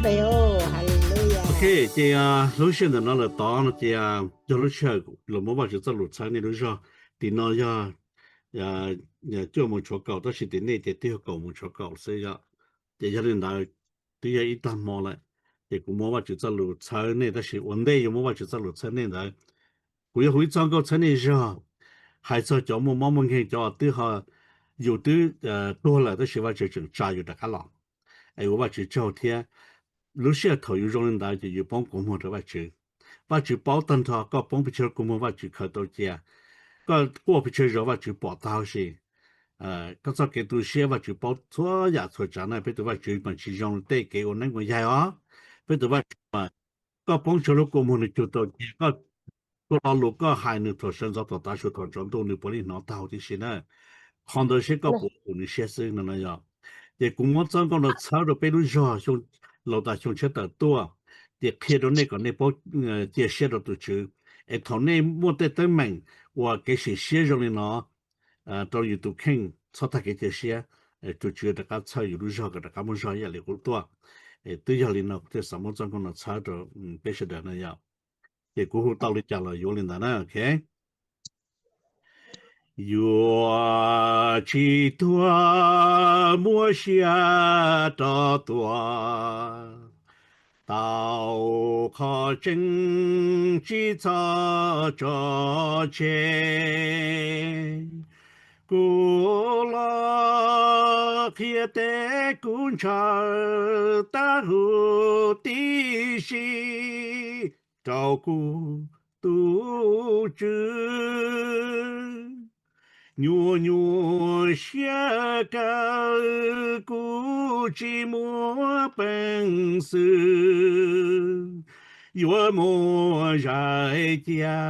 Haleluya. Ok, ces lub sij hawm ntawm no lawm tod no ces yog lub sij hawm los muab Vajtswv txoj lus txhawb nej lub zog. Tim no yog cuaj moos tshuav kaum, tab sis tim nej ces twb yog kaum moos tshuav kaum xwb yom. Ces yog li ntawd, twb yog ib tag hmo lawm, ces kuv muab Vajtswv txoj lus txhawb nej, tab sis ua ntej yuav muab Vajtswv txoj lus txhawb nej ntawd, kuv yuav hu ib txoj nkauj txhawb nej zog, hais txog cov muaj mob muaj nkeeg, cov twb ho, yus twb tuag lawm tab sis Vajtswv tseem tsa yus rov qab los, es ua Vajtswv tsaug thiab. Lub sij hawm thaum yus zoo li ntawd ces yus poob kua muag rau Vajtswv. Vajtswv paub tag nrho koj poob pes tsawg kua muag, Vajtswv khaws tau cia. Koj quaj pes tsawg zaus Vajtswv pom tag huv si. Koj txoj kev tu siab Vajtswv paub txhua yam txhua tsav na. Peb tus Vajtswv mas tsis zoo li tej kev ua neeb ua yaig os. Peb tus Vajtswv mas koj poob tsawg lub kua muag nws cug tau cia, koj tua lo lus koj hais nws thaum sawv ntxov thaum tav su thaum tsaus ntuj nws puav leej hnov tag huv tib si na. Qhov ntawd seb koj puas ua nws siab xwb no no yog. Ces kuv muab txoj nkauj no txhawb rau peb lub zog, laus tas xyoo tshiab tawm tuaj, ces qhia rau nej kom nej paub cia siab rau tus Tswv, es thaum nej muaj tej teeb meem uas kev sim siab zoo li no rau yus tus kheej, txhob tag kev cia siab, tus Tswv rov qab txhawb yus lub zog kom rov qab muaj zog ib yam li qub tuaj. Twb yog li no kuv thiaj xav muab txoj nkauj no txhawb rau peb sawv daws no yog. Ces kuv hu tau li cas los yuav li ntawd na, ok. Yuav tsis tuag muab siab rov tuaj, tau qhov tseeb tsis txhob tso tseg. Kuv los qhia teb kuv ntshaw tab huv tib si rau kuv tus Tswv. Nyuaj nyuaj siab kawg kuv tsis muaj peev xwm yuav muaj zais cia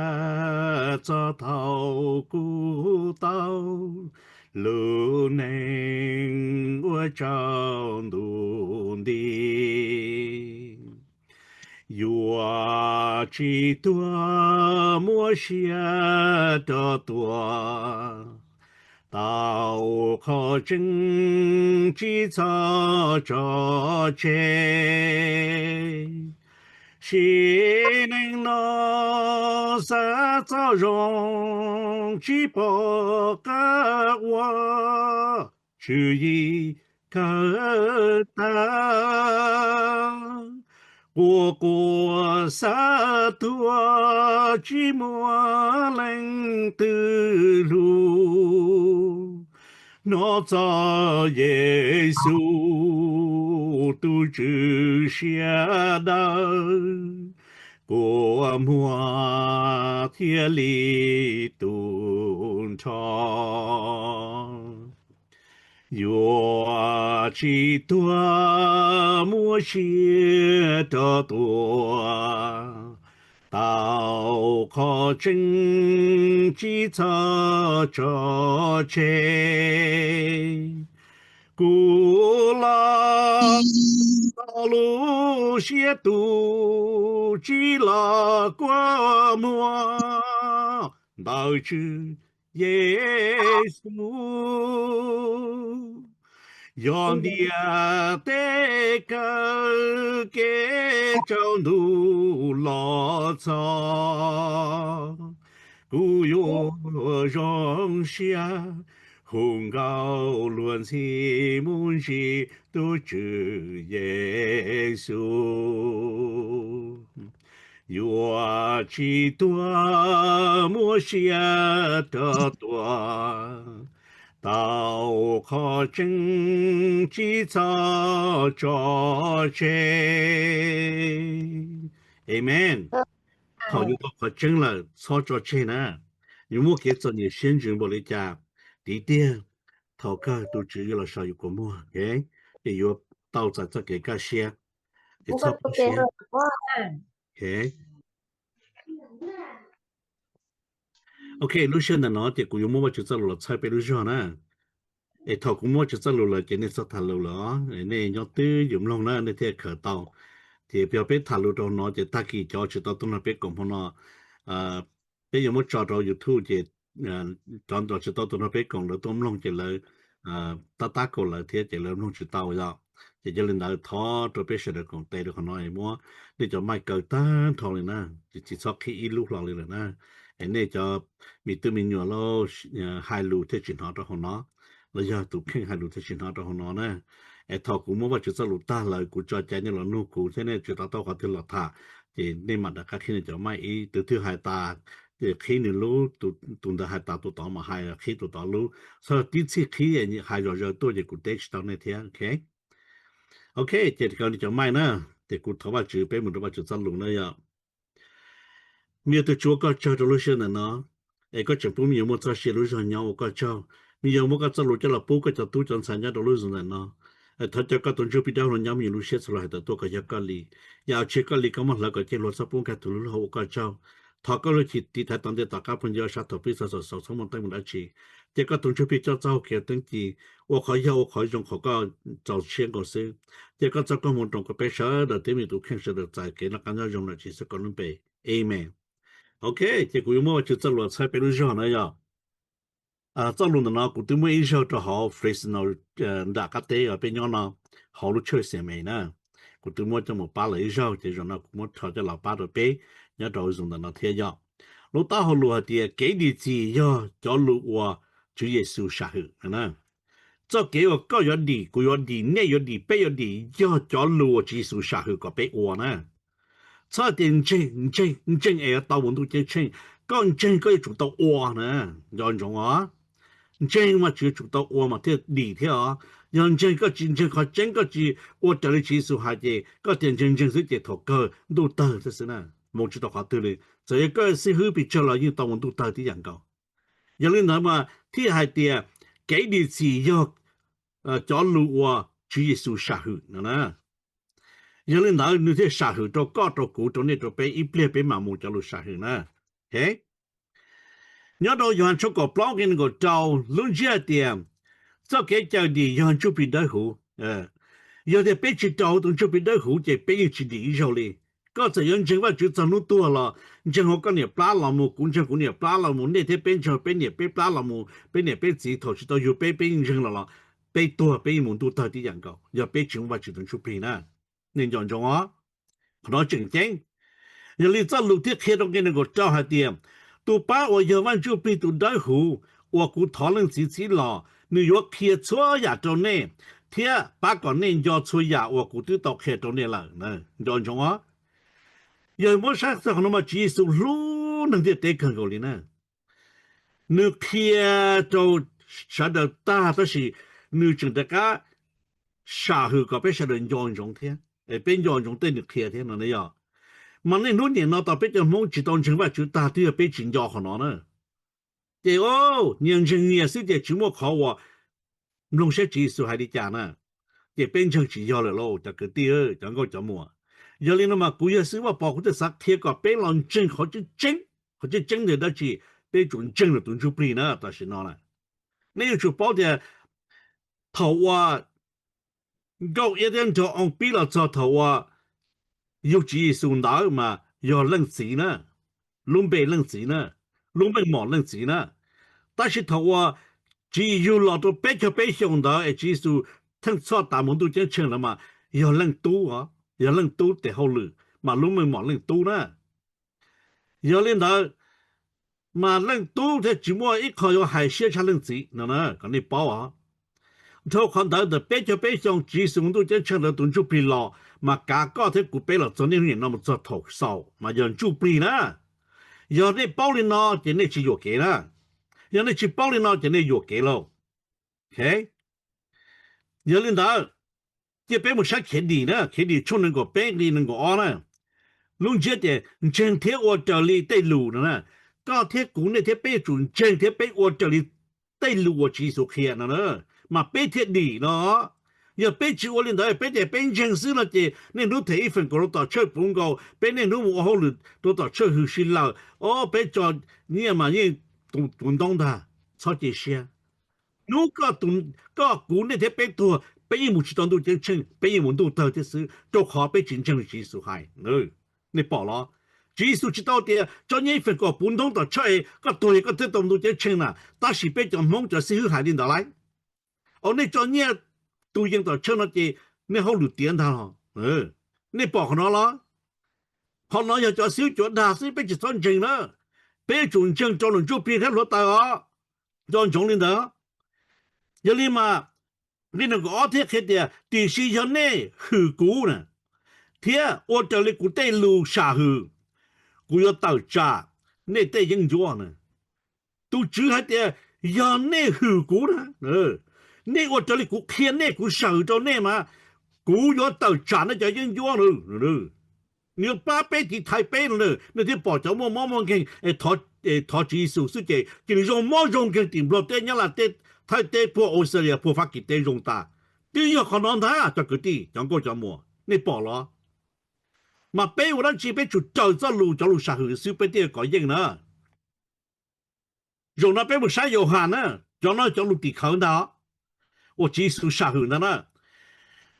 txog thaum kuv tau lub neej ua tsaus ntuj nti. Yuav tsis tuag muab siab rov tuaj, tau qhov tseeb tsis txhob tso tseg. Sim neej no xav txoj zoo tsis pom qab ua, tswv yim kawg tag. Quas quas xav tuag tsis muaj leej twg hlub, hnov txog Yexus tus Tswv siab dawb, kua muag thiaj li tu nrho. Yuav tsis tuag muab siab rov tuaj, tau qhov tseeb tsis txhob tso tseg. Kuv los tau lub siab tus tsis los kua muag ntawm Tswv Yexus. Yog ntiaj teb kawg kev tsaus ntuj los txog, kuv yuav zoo siab hu nkauj luag ntxhi mus ntsib tus Tswv Yexus. Yuav tsis tuag muab siab rov tuaj, tau qhov tseeb tsis txhob tso tseg. Amen. Thaum yus tau qhov tseeb lawm txhob tso tseg na. Yus muaj kev txom nyem siab ntsws npaum li cas, tiv tiag thaum kawg tus Tswv yuav los so yus kua muag, ces yuav tau txais txoj kev kaj siab, ces txhob poob siab. Ok, lub sij hawm ntawm no ces kuv yuav muab Vajtswv txoj lus los txhawb peb lub zog na. Es thaum kuv muab Vajtswv txoj lus lawm ces nej txhob tham lus lawm os, nej nyob twj ywm mloog na nej thiaj khaws tau. Ces yog peb tham lus rau no ces tag kis cov tsis tau tuaj nrog peb koom hmo no, peb yuav muab tso rau YouTube ces cov tsis tau tuaj nrog peb koom lawv tuaj mloog ces lawv tab tab kaum lawv thiab ces lawv mloog tsis tau yom. Ces yog li ntawd thov rau peb sawv daws koom tes rau qhov no es muab nej cov maij kaw tag nrho li na, tsis txhob qhib ib lub hlo li lawm na. Es nej cov me tub me nyuam lauj, hais lus thiaj tsis hnov rau hauv no, los yog tus kheej hais lus thiaj tsis hnov rau hauv no na. Es thaum kuv muab Vajtswv txoj lus tag lawm kuv tso cai nej los nug kuv thiab nej tsis to taub qhov twg los tham, ces nej mam rov qab qhib nej cov maij, ib tus twg hais tas ces qhib nws lub, tus ntawd hais tas tus tod mam hais qhib tus tod lub, txhob tib txhij qhib hais zom zaws tuaj ces kuv teb tsis tau nej thiab, ok? Ok, ces kaw nej cov maij na, ces kuv thov Vajtswv, peb mus rau Vajtswv txoj lus na yom. Me nyuam tus Tswv, ua koj tsaug rau lub sij hawm ntawm no, es koj tseem pub me nyuam muaj txoj sia lub zog nyob, ua koj tsaug. Me nyuam muab koj txoj lus coj los pub koj cov tub cov ntxhais nyob rau lub zos ntawm no. Thov caw koj tus Ntsuj Plig dawb huv los nyob me nyuam lub siab txhua lub hais tawm tuaj kom yog koj li. Yog tsis yog koj li koj muab hlawv kom cia hlua txhob pub nkag tus lub hauv, ua koj tsaug. Thov koj lub hwj chim tiv thaiv tom ntej tom qab phooj ywg sab thaum pib txog xaus xaus txhob muaj teeb meem dab tsi. Cia koj tus Ntsuj Plig coj txoj hau kev teeb ci, ua qhov yog ua qhov zoo qhov koj txaus siab nkaus xwb. Cia koj txoj koob hmoov roos kom peb sawv daws thiab me tus kheej sawv daws txais kev noj qab nyob zoo no, Tswv Yexus koj lub npe, amen. Ok, ces kuv yuav muab Vajtswv txoj lus txhawb peb lub zog na yom. Txoj lus ntawm no kuv twb muab ib zaug rau hauv Fresno nram qab teb uas peb nyob no, hauv lub church Xias Mes na. Kuv twb muab coj mus pab lawv ib zaug ces zaum no kuv muab rho coj los pab rau peb nyob rau hauv zos ntawm no thiab yom. Lub taub hau lus hais tias kev dim txim yog cov lus uas Tswv Yexus sam hwm na. Txoj kev uas koj yuav dim, kuv yuav dim, nej yuav dim, peb yuav dim yog cov lus uas Tswv Yexus sam hwm kom peb ua na. Txhob tias ntseeg, ntseeg, ntseeg es yuav tau mus ntuj ceeb tsheej. Koj ntseeg koj yuav tsum tau ua na. Nco ntsoov os, ntseeg mas tseem yuav tsum tau ua mas thiaj dim thiab os. Yog ntseeg koj tsis ntseeg qhov tseeb, koj tsis ua raws li Tswv Yexus hais ces koj tias ntseeg ntseeg xwb ces thaum kawg ntuj tawg thiab xwb na, mus tsis tau qhov twg li. Txawm yog koj xib hwb pes tsawg los yeej tau mus ntuj tawg tib yam nkaus. Yog li ntawd mas thiaj hais tias kev dim txim yog cov lus uas Tswv Yexus sam hwm no na. Yog li ntawd nws thiaj sam hwm rau koj, rau kuv, rau nej, rau peb ib pliag peb mam mus cov lus sam hwm na. Nyob rau Yauhas tshooj kaum plaub nqe nees nkaum rau, lub ntsiab hais tias txoj kev cawm dim yog Ntsuj Plig Dawb Huv. Yog tias peb tsis raug tus Ntsuj Plig Dawb Huv ces peb yeej tsis dim ib zaug li. Koj txawm yuav ntseeg Vajtswv txog hnub tuag los, ntseeg hauv koj niam plab los mus, kuv ntseeg kuv niam plab los mus, nej thiab peb ntseeg peb niam peb plab los mus, peb niam peb txiv thaum tsis tau yug peb, peb yeej ntseeg los los, peb tuag peb yeej mus ntuj tawg tib yam nkaus yog peb tsis muaj Vajtswv tus Ntsuj Plig na. Nej nco ntsoov os, qhov no tseem ceeb. Yog li txoj lus thiaj qhia rau nqe nees nkaum rau hais tias, tus pab uas yog Vaj Ntsuj Plig tus Dawb Huv uas kuv thov Leej Txiv txib los, nws yuav qhia txhua yam rau nej thiab pab kom nej nco txhua yam uas kuv twb tau qhia rau nej lawm. Nco ntsoov os, yog muab saib txog qhov no mas Tswv Yexus hlub neeg ntiaj teb kawg nkaus li na. Nws qhia rau sawv daws tag tab sis nws tseem rov qab sam hwm kom peb sawv daws nco ntsoov thiab, peb nco ntsoov tej nws qhia thiab no yog. Mas niaj hnub nim no tas peb cov Hmoob tsis tau ntseeg Vajtswv tag twb yog peb tsis nco qhov no na. Ces nyias ntseeg nyias xwb ces tsis muaj qhov uas mloog saib Tswv Yexus hais li cas na. Ces peb ntseeg tsis yog lawm lauj cov kwv tij, cov nkauj cov muam. Yog li no mas kuv yog xib hwb Vaj Pov kuv thiaj xav qhia kom peb los ntseeg qhov tseeb tseeb. Qhov tseeb tseeb ntawd dab tsi? Peb tsum ntseeg lawm tus Ntsuj Plig na tam sim no na. Nej yuav tsum paub tias thaum uas Nkauj Iab thiab Nraug Oo pib los txog thaum uas yug Tswv Yexus ntawd mas yog Leej Txiv na, lub npe Leej Txiv na, lub meej mom Leej Txiv na. Tab sis thaum uas Tswv Yexus los rau peb caug peb xyoos ntawd es Tswv Yexus theej txhoj tas mus ntuj ceeb tsheej lawm mas yog Leej Tub, yog Leej Tub tes hauj lwm mas lub meej mom Leej Tub na. Yog li ntawd, mas Leej Tub thiaj tsis muaj ib qho yuav hais siab tshaj Leej Txiv no, kom nej paub os. Dhau qhov ntawd ntawm peb caug peb xyoo Tswv Yexus mus ntuj ceeb tsheej ntawd tus Ntsuj Plig los mas kav koj thiab kuv peb los txog niaj hnub nim no mus txog thaum xaus mas yog Ntsuj Plig na. Yog nej paub li no ces nej tsis yuam kev na. Yog nej tsis paub li no ces nej yuam kev lauj. Yog li ntawd, cia peb mus saib Khiav Dim na, Khiav Dim tshooj nees nkaum peb nqe nees nkaum ob na. Lub ntsiab tias ntseeg thiab ua raws li tej lus no na. Koj thiab kuv, nej thiab peb yuav tsum ntseeg thiab peb ua raws li tej lus uas Tswv Yexus qhia no na, mas peb thiaj dim no. Yog peb tsis ua li ntawd peb tias peb ntseeg xwb no ces niaj hnub them ib feem kaum rau tom church puv nkaus, peb niaj hnub mus ua hauj lwm rau tom church hwm si lawm, o peb tso nyiaj mas yeej puv ntoob ntag. Txhob cia siab. Hnub koj kuv, nej thiab peb tuag, peb yeej mus tsis tau ntuj ceeb tsheej, peb yeej mus ntuj tawg thiab xwb, rau qhov peb tsis ntseeg li Tswv Yexus hais. Nej pom los, Tswv Yexus tsis tau tias tso nyiaj ib feem kaum puv ntoob tom church es koj tuag es koj thiaj tau ntuj ceeb tsheej na, tab sis peb cov Hmoob cov xib hwb hais li ntawd lauj. Au, nej tso nyiaj tus yees tom church no ces nej hauj lwm tiav ntag los? Nej pom qhov no los? Qhov no yog cov xib hwb cuav dag xwb, peb tsis txhob ntseeg na. Peb yuav tsum ntseeg rau lus Ntsuj Plig thiab hluav taws os, nco ntsoov li ntawd. Yog li mas, nqe nees nkaum ob thiaj qhia tias, tiam sis yog nej hwm kuv na, thiab ua raws li kuv tej lus sam hwm, kuv yuav tawm tsam nej tej yeeb ncuab na. Tus Tswv hais tias, yog nej hwm kuv na, nej ua raws li kuv qhia nej, kuv sam hwm rau nej mas, kuv yuav tawm tsam nej cov yeeb ncuab na. Nws yuav pab peb tiv thaiv peb no, nej thiaj pom cov muaj mob muaj nkeeg thov Tswv Yexus xwb ces cia li zoo mob zoo nkeeg tim Nplog teb, Nyab Laj teb, Thaib teb, puag Australia, puag Fab Kis teb zoo tas. Twb yog qhov no ntag cov kwv tij, cov nkauj cov muam, nej pom los? Mas peb ua dab tsi peb tsum raws txoj lus, cov lus sam hwm xwb peb thiaj kov yeej na. Zaum no peb mus saib Yauhas na, cov no cov lus tim khawv ntag uas Tswv Yexus sam hwm ntag na.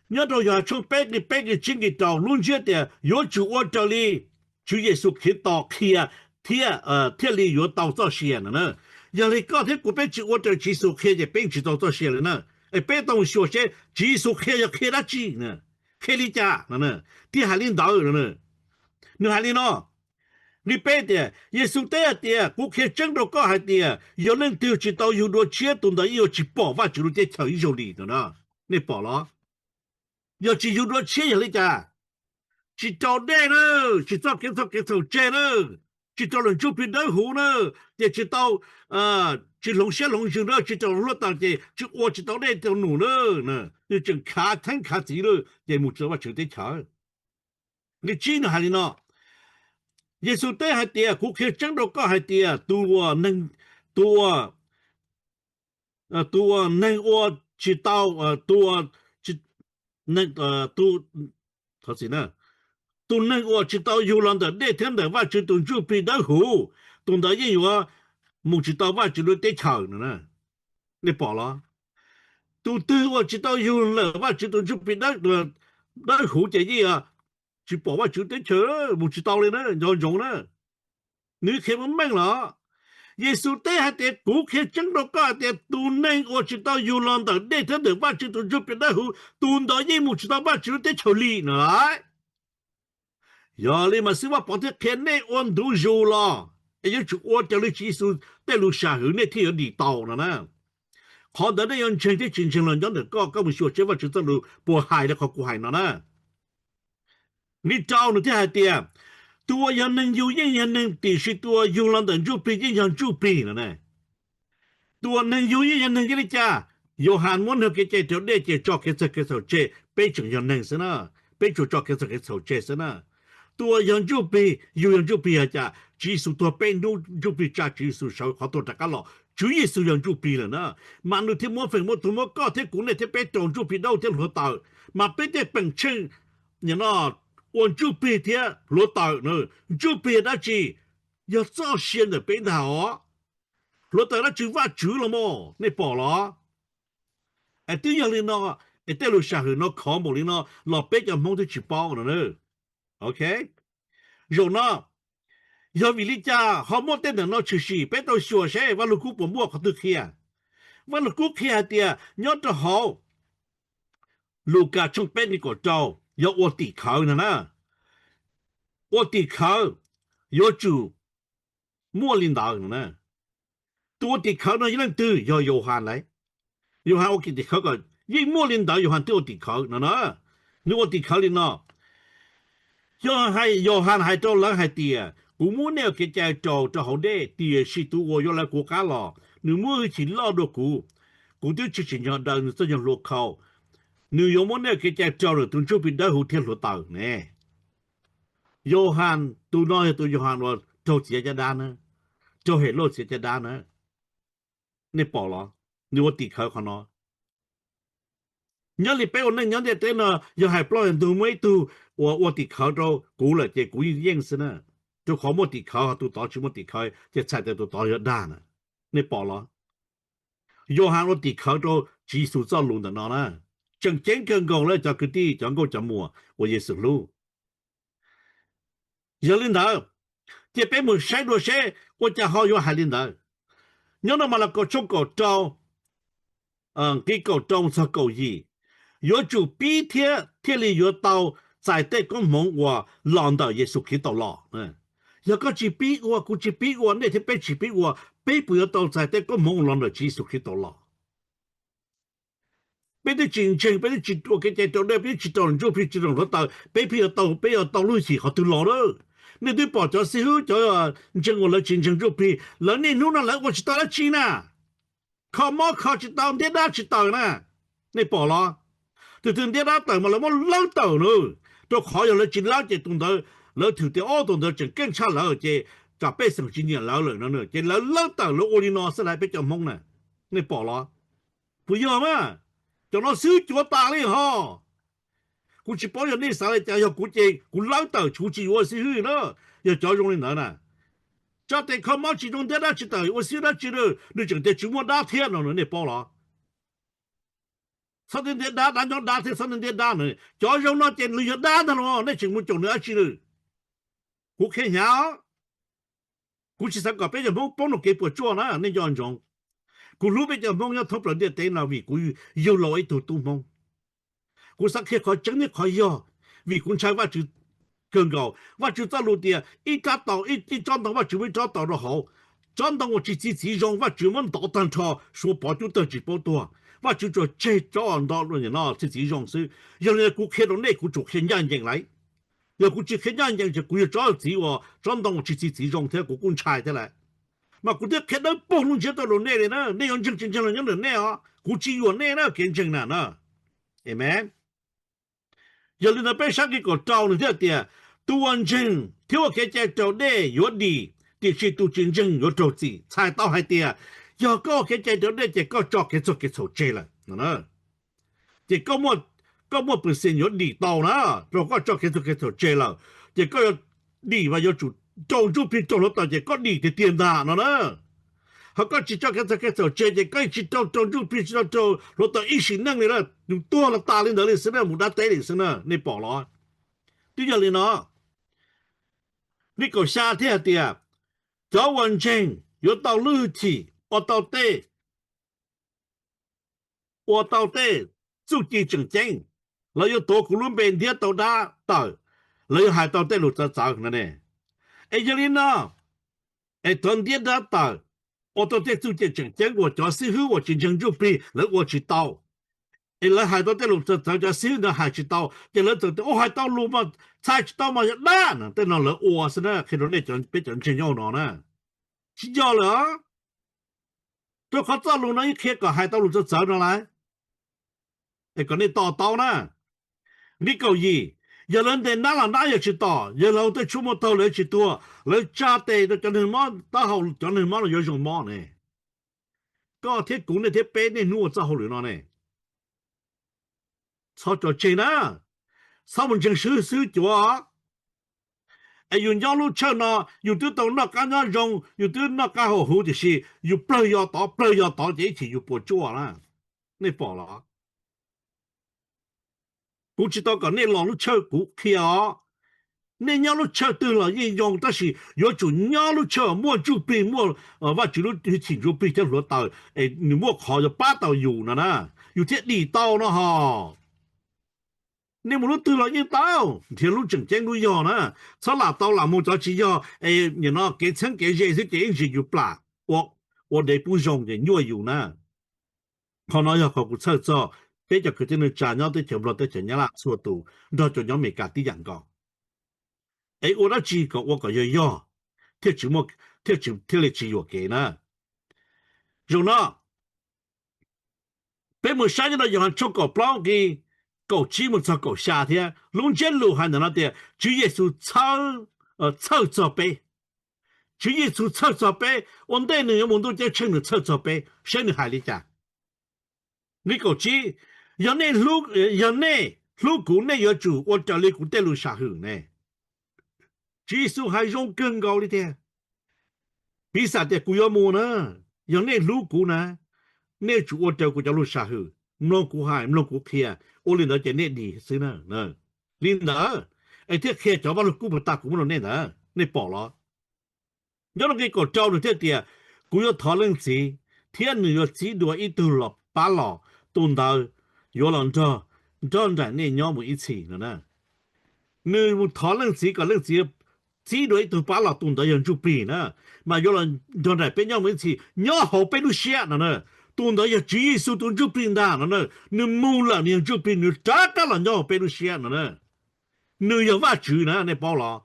Nyob rau Yauhas tshooj peb nqe peb nqe tsib nqe rau, lub ntsiab tias yuav tsum ua raws li Tswv Yexus Khetos qhia thiaj, thiaj li yuav tau txoj sia no na. Yog li koj thiab kuv peb tsis ua raws Tswv Yexus qhia ces peb tsis tau txoj sia li na. Es peb tau mus xyuas seb Tswv Yexus qhia yog qhia dab tsi, qhia li cas no, thiaj hais li ntawd no. Nws hais li no, nqe peb tias, Yexus teb hais tias, kuv qhia tseeb rau koj hais tias, yog leej twg tsis tau yug dua tshiab, tus ntawd yeej yuav tsis pom Vajtswv lub teb chaws ib zaug li no na. Nej pom los? Yog tsis yug dua tshiab yog li cas? Tsis raus dej na, tsis txoj kev txhaum, kev txhaum tseg na, tsis raug lub Ntsuj Plig Dawb Huv na, ces tsis tau, tsis hloov siab hloov ntsws na, tsis raug hluav taws ces tsis ua tsis tau dej tau num na. Nws tseem khav theeb khav txiv lawm ces mus tsis tau Vajtswv teb chaws. Nqe tsib nws hais li no, Yexus teb hais tias, kuv qhia tseeb rau koj hais tias, tus uas neeg, tus uas, tus uas neeg ua tsis tau, tus uas, tus, thov txim na, tus neeg uas tsis tau yug los ntawm dej thiab ntawm Vajtswv tus Ntsuj Plig Dawb Huv, tus ntawd yeej yuav mus tsis tau Vajtswv lub teb chaws no. Nej pom los? Tus twg uas tsis tau yug lawm Vajtswv tus Ntsuj Plig Dawb Huv ces yeej tsis pom Vajtswv teb chaws, mus tsis tau li na, nco ntsoov na. Nws qhia meej meej los. Yexus teb hais tias, kuv qhia tseeb rau koj hais tias tus neeg uas tsis tau yug los ntawm dej thiab ntawm Vajtswv tus Ntsuj Plig Dawb Huv, tus ntawd yeej mus tsis tau Vajtswv lub teb chaws li no lauj. Yog li mas Xib Vaj Pov thiaj qhia nej ua ntu zus los, es yuav tsum ua raws li Tswv Yexus tej lus sam hwm nej thiaj yuav dim tau no na. Qhov ntawd nej yuav ntseeg thiab tsis ntseeg los nyob ntawm koj, koj mus xyuas seb Vajtswv txoj lus puas hais li qhov kuv hais no na. Nqe rau nws thiaj hais tias, tus uas yog neeg yug yeej yog neeg, tiam sis tus uas yug los ntawm Ntsuj Plig yeej yog Ntsuj Plig no ne. Tus uas neeg yug yeej yog neeg, yog li cas? Yauhas muab nws kev cai raus dej ces tso kev txhaum kev txhaum tseg, peb tseem yog neeg xwb na, peb tsuas tso kev txhaum kev txhaum tseg xwb na. Tus uas yog Ntsuj Plig, yug yog Ntsuj Plig yog cas? Tswv Yexus tuag peb hnub, Ntsuj Plig tsa Tswv Yexus sawv qhov tuag rov qab los, Tswv Yexus yog Ntsuj Plig lawm na. Mas nws thiaj muab feem muab tus muab koj thiab kuv, nej thiab peb raug Ntsuj Plig dawb thiab hluav taws, mas peb thiaj peem tsheej ua Ntsuj Plig thiab hluav taws. Ntsuj Plig yog dab tsi? Yog txoj sia ntawm peb ntag os. Hluav taws dab tsi? Vajtswv los mas, nej pom los? Es twb yog li no, es tej lus sam hwm no khov npaum li no los peb cov Hmoob twb tsis paub no. Ok, zaum no yog vim li cas ho muaj tej ntawm no tshwm sim? Peb tau xyuas seb Vaj Lug Kub puas muaj qhov twg qhia. Vaj Lug Kub qhia hais tias nyob rau hauv Lukas tshooj peb nqe kaum rau, yog ua tim khawv no na. Ua tim khawv yuav tsum muaj li ntawd no na. Tus ua tim khawv no yog leej twg? Yog Yauhas lauj. Yauhas ua tim khawv kom yeej muaj li ntawd Yauhas thiaj ua tim khawv no na. Nws ua tim khawv li no. Yog Yauhas hais rau lawv hais tias, kuv muab nej ua kev cai raus rau hauv dej, tiam sis tus uas yuav lawv kuv qab los, nws muaj hwj chim loj dua kuv. Kuv twb tsis tsim nyog daws nws txoj nyuag hlua khau. Nws yuav muab nej ua kev cai raus ntawm tus Ntsuj Plig Dawb Huv thiab hluav taws ne. Yauhas, tus no yog tus Yauhas uas raug txiav caj dab na, raug Helauj txiav caj dab na. Nej pom los? Nws ua tim khawv qhov no. Nyob li peb ua neej nyob ntiaj teb no, yog hais plaub hais ntug muaj ib tug uas ua tim khawv rau kuv lawm ces kuv yeej yeej xwb na. Rau qhov muaj tim khawv, ho tus tod tsis muaj tim khawv ces txhais tias tus tod yog dag na. Nej pom los? Yauhas ua tim khawv rau Tswv Yexus txoj lus ntawm no na. Tseem ceeb kawg nkaus li cov kwv tij, cov nkauj cov muam uas Yexus hlub. Yog li ntawd, cia peb mus saib dua seb ua cas ho yuav hais li ntawd. Nyob no Malakaus tshooj kaum rau, nqe kaum rau txog kaum yim, Yuav tsum pib thiab thiaj li yuav tau txais tej koob hmoov uas los ntawm Yexus Khetos los. Yog koj tsis pib ua, kuv tsis pib ua, nej thiab peb tsis pib ua, peb puas yuav tau txais tej koob hmoov uas los ntawm Tswv Yexus Khetos los? Peb twb tsis ntseeg, peb twb tsis ua kev cai raus dej, peb twb tsis raug ntsuj plig, tsis raug hluav taws, peb pheej yuav tau, peb yuav tau lub hwj chim qhov twg los lawm? Nej twb pom cov xib hwb, cov ntseeg uas lawv tsis ntseeg ntsuj plig, lawv niaj hnub no lawv ua tsis tau dab tsi na. Kho mob kho tsis tau, ntiab dab tsis tawm na. Nej pom los? Tus twg ntiab dab tawm mas lawv muab lawb tawm na. Rau qhov yog lawv tsis lawb ces tus ntawd, lawv thwm tias ob tus ntawd tseem keej tshaj lawm ces tsam pej xeem tsis nyiam lawv lawm no, ces lawv lawb tawm, lawv ua li no xwb lauj peb cov Hmoob na. Nej pom los? Puas yog mas? Cov no xib hwb cuav tas li ho. Kuv tsis paub yog nej xav li cas, yog kuv ces kuv lawb tawm, kuv tsis yuav ua xib hwb na. Yog cov zoo li ntawd na, tsa tes kho mob tsis zoo, ntiab dab tsis tawm, ua xib hwb dab tsi na, nws tseem tias tsis muaj dab thiab no, nej paub los? Txhob tias ntiab dab, dab nyob dab thiab, txhob tias ntiab dab na. Cov zoo no ces nws yog dab ntag los nej tseem mus caum nws dab tsi na? Kuv qhia hnyav, kuv tsis xav kom peb cov Hmoob poob rau kev puas tsuaj na, nej nco ntsoov. Kuv hlub peb cov Hmoob nyob thoob plaws ntiaj teb no vim kuv yug los ib tug tub Hmoob. Kuv xav qhia qhov tseeb thiab qhov yog, vim kuv ntshai Vajtswv kawg nkaus. Vajtswv txoj lus tias ib rab taus, ib tsob ntoo Vajtswv muab ib tsob taus rau hauv, tsob ntoo uas tsis txi txiv zoo Vajtswv muab ntov tag nrho, Suav Pov cub tawg tsis paub tuag. Vajtswv tsuas tseg tsob ntoo no txi txiv zoo xwb. Yog li kuv qhia rau nej kuv tsuas qhia ncaj ncees lauj. Yog kuv tsis qhia ncaj ncees ces kuv yog tsob txiv uas, tsob ntoo uas tsis txi txiv zoo thiab kuv kuj ntshai thiab lawm. Mas kuv thiaj qhia dawb paug lub ntsiab tuaj rau nej li na, nej yuav ntseeg tsis ntseeg los nyob ntawm nej os, kuv tsis yuam nej na kev ntseeg na na. Amees. Yog li ntawd peb saib nqe kaum rau nws thiaj tias, tus uas ntseeg thiab ua kev cai raus dej yuav dim, tiam sis tus tsis ntseeg yuav raug txim. Txhais tau hais tias, yog koj ua kev cai raus dej ces koj tso kev txhaum kev txhaum tseg lawm. Ces koj muaj percent yuav dim tau na, rau koj tso kev txhaum kev txhaum tseg lawm, ces koj yuav dim mas yuav tsum raug ntsuj plig raug hluav taws ces koj dim tiag tiag ntag no na. Ho koj tsis tso kev txhaum kev txhaum tseg ces koj tsis tau raug ntsuj plig, tsis tau raug hluav taws ib sim neej li na, yus tuag los tas li ntawd li xwb na, mus dab teb li xwb na, nej pom los? Twb yog li no, nqe kaum xya thiaj hais tias, cov uas ntseeg yuav tau lub hwj chim ua tau tej, ua tau tej txuj ci tseem ceeb, lawv yuav tuav kuv lub npe ntiab tau dab tawm, lawv yuav hais tau tej lus txawv txawv no ne. Es yog li no, es tuav ntiab dab tawm, ua tau tej txuj ci tseem ceeb uas cov xib hwb uas tsis ntseeg ntsuj plig lawv ua tsis tau, es lawv hais tau tej lus txawv txawv cov xib hwb ntawd hais tsis tau, ces lawv txawm tias ua hais tau lus mas txhais tsis tau mas yog dab no, tej no lawv ua xwb na, qhia rau nej peb cov ntseeg nyob hauv no na. Tsis yog lawm, rau qhov txoj lus no yeej qhia kom hais tau lus txawv txawv no lawm, es kom nej to taub na. Nqe kaum yim, yog lawv ntes nab los nab yuav tsis tom, yog lawv haus tej tshuaj muaj taug lawv yuav tsis tuag, lawv tsa tes rau cov neeg mob, taub hau cov neeg mob los yuav zoo mob ne. Koj thiab kuv, nej thiab peb niaj hnub ua txoj hauj lwm no ne. Txhob tso tseg na, txhob mus ntseeg xib hwb cuav. Es yus nyob lub tshawj no, yus twb tau noj qab nyob zoo, yus twb noj qab haus huv, tiam sis yus plawg yos tod plawg yos tod ces ib chim yus puas tsuaj na. Nej pom los? Kuv tsis tau kom nej los lub tshawj kuv qhia os. Nej nyob lub tshawj twg los yeej yoo, tab sis yuav tsum nyob lub tshawj muaj ntsuj plig, muaj Vajtswv lub hwj chim ntsuj plig thiab hluav taws es nws muaj qhov yuav pab tau yus no na, yus thiaj dim tau no ho. Nej mus lub twg los yeej tau, nrhiav lub tseem ceeb lub yog na. Txhob lam tau lam mus cov tsis yog es nim no kev txheeb kev ze xwb ces ib ntsis yus plam ua dev pub zoo ces nyuaj yus na. Qhov no yog qhov kuv txhawj txog peb cov kwv tij neej tsa nyob teb chaws Nplog teb chaws Nyab Laj txhua tus nrog cov nyob Amelikas tib yam nkaus. Es ua dab tsi kom ua kom yog yog, thiaj li tsis yuam kev na. Zaum no peb mus saib nyob rau Yauhas tshooj kaum plaub nqe kaum tsib mus txog kaum xya thiab, lub ntsiab lus hais ntawm no tias Tswv Yexus txhawj txog peb. Tswv Yexus txhawj txog peb, ua ntej nws yuav mus ntuj ceeb tsheej nws txhawj txog peb, saib nws hais li cas. Nqe kaum tsib, yog nej, yog nej hlub kuv, nej yuav tsum ua raws li kuv tej lus sam hwm ne. Tswv Yexus hais zoo kawg nkaus li tiag. Piv xam tias kuv yuav mus na, yog nej hlub kuv na, nej yuav tsum ua raws kuv cov lus sam hwm, mloog kuv hais, mloog kuv qhia, ua li ntawd ces nej dim xwb na. Li ntawd es thiaj qhia cov vaj lug kub puas tag kuv muab rau nej ntawd, nej pom los? Nyob rau nqe kaum rau nws thiaj tias, kuv yuav thov Leej Txiv, thiab nws yuav txib dua ib tug los pab los, tus ntawd yuav los nrog nrog nraim nej nyob mus ib txhis no na. Nws mus thov leej txiv kom leej txiv txib dua ib tug pab los, tus ntawd yog ntsuj plig na, mas yuav los nrog nraim peb nyob mus ib txhis, nyob hauv peb lub siab no na. Tus ntawd yog Tswv Yexus tus ntsuj plig ntag no na. Nws mus lawm nws yog ntsuj plig, nws rov qab los nyob hauv peb lub siab no na. Nws yog Vajtswv na, nej paub los?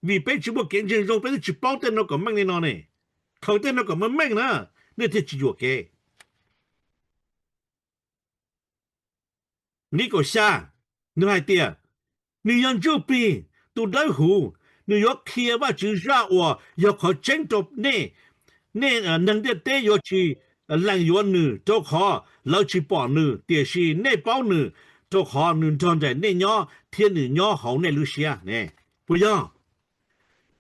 Vim peb tsis muaj kev ntseeg zoo, peb twb tsis paub tej no kom meej li no ne. Khaws tej no kom meej meej na, nej thiaj tsis yuam kev. Nqe kaum xya, nws hais tias, nws yog ntsuj plig, tus dawb huv, nws yuav qhia Vajtswv zaj uas yog qhov tseeb rau nej, nej neeg ntiaj teb yuav tsis lees yuav nws, rau qhov lawv tsis pom nws, tiam sis nej paub nws, rau qhov nws nrog nraim nej nyob thiab nws nyob hauv nej lub siab ne. Puas yog?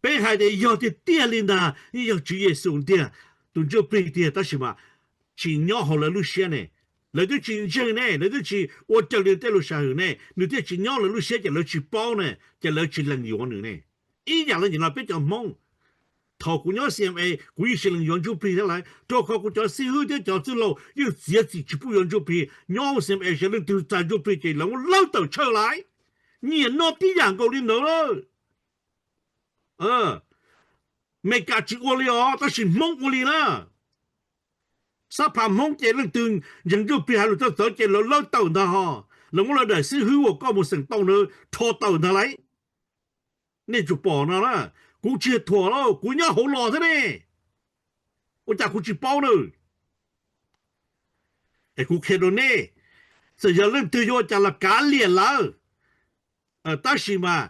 Peb hais tias yog tiag tiag li ntag, yeej yog Tswv Yexus tiag, tus ntsuj plig tiag, tab sis mas tsis nyob hauv lawv lub siab ne. Lawv twb tsis ntseeg ne, lawv twb tsis ua raws li tej lus sam hwm ne, nws thiaj tsis nyob lawv lub siab ces lawv tsis paub ne, ces lawv tsis lees yuav nws ne. Ib yam li nim no peb cov Hmoob, thaum kuv nyob C M A kuv yeej tsis lees yuav ntsuj plig thiab lauj, rau qhov kuv cov xib hwb thiab cov txwj laug yeej txiav txim tsis pub yuav ntsuj plig. Nyob hauv C M A yog leej twg txais ntsuj plig ces lawv muab lawb tawm tshawj lawm. Nyias nyob tib yam nkaus li ntawd. Meskas tsis ua li os, tab sis Hmoob ua li na. Sab phav Hmoob ces leej twg ntseeg ntsuj plig hais lus txawv txawv ces lawv lawb tawm ntag ho. Lawv muab lawv daim xib hwb uas koj mus xeem tau ntawd rho tawm ntag lauj. Nej tsum pom no na, kuv tsis thuam lauj, kuv nyob hauv los thiab ne. Ua cas kuv tsis paub na? Es kuv qhia rau nej, txawm yog leej twg yuav ua cas los kav liam lawv, tab sis mas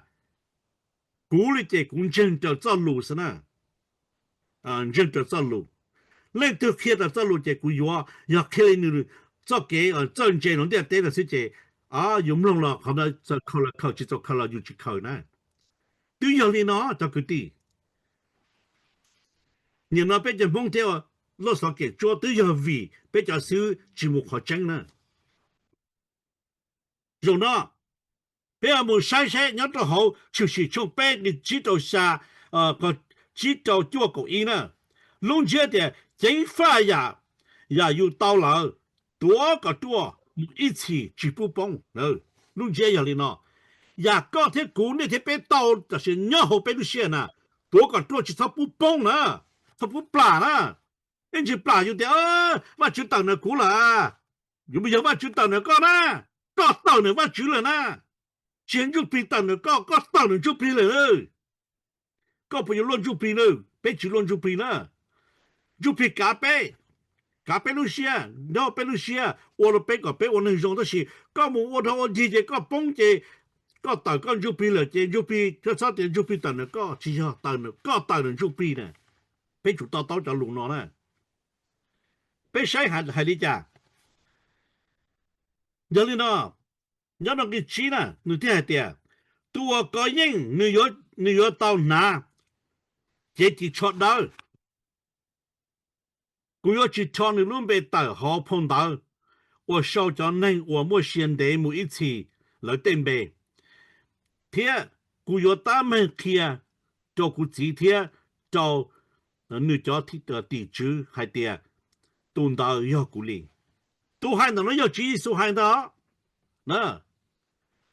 kuv li ces kuv ntseeg raws txoj lus xwb na. Ntseeg raws txoj lus. Leej twg qhia raws txoj lus ces kuv yuav, yog qhia li nws txoj kev txawj ntse no ntiaj teb no xwb ces yus mloog los qhov ntawd txawm khaws los khaws, tsis txaus khaws los yus tsis khaws na. Twb yog li no cov kwv tij, nim no peb cov Hmoob thiab loj xov kem tsuab twb yog vim peb cov xib hwb tsis mus qhov tseeb na. Zaum no peb mus saib saib nyob rau hauv Tshwm Sim tshooj peb nqe tsib rau xya, tsib rau cuaj kaum ib na. Lub ntsiab tias ceev faj yam, yam yus tau lawm, tuav kom ruaj mus ib txhis tsis pub poob. Lub ntsiab yog li no, yam koj thiab kuv, nej thiab peb tau tam sim nyob hauv peb lub siab na, tuav kom ruaj tsis txhob pub poob na, txhob pub plam na. Ib ntsis plam yus tias Vajtswv tawm ntawm kuv lawm. Yus mas yog Vajtswv tawm ntawm koj na, koj tawm ntawm Vajtswv lawm na. Tsis yog ntsuj plig tawm ntawm koj, koj tawm ntawm ntsuj plig lawm. Koj puas yuav luaj ntsuj plig na? Peb tsis luaj ntsuj plig na. Ntsuj plig kav peb, kav peb lub siab, nyob peb lub siab, ua rau peb kom peb ua neeg zoo, tab sis koj mus ua dhau ua dig ces koj poob ces koj tawm koj ntsuj plig lawm ces ntsuj plig, koj txhob tias ntsuj plig tawm ntawm koj, tsis yog, tawm ntawm koj, tawm ntawm ntsuj plig na. Peb tsum to taub cov lus no na. Peb saib hais li cas. Yog li no, nyob rau nqe tsib na, nws thiaj hais tias, tus uas kov yeej nws yuav tau hnav cev ris tsho dawb. Kuv yuav tsis rho nws lub npe tawm hauv phau ntawv uas sau cov neeg uas muaj sia ntev mus ib txhis lawv tej npe, thiab kuv yuav tab meeg qhia rau kuv txiv thiab rau nws cov tim tswv hais tias, tus ntawd yog kuv li. Tus hais ntawm no yog Tswv Yexus hais ntag.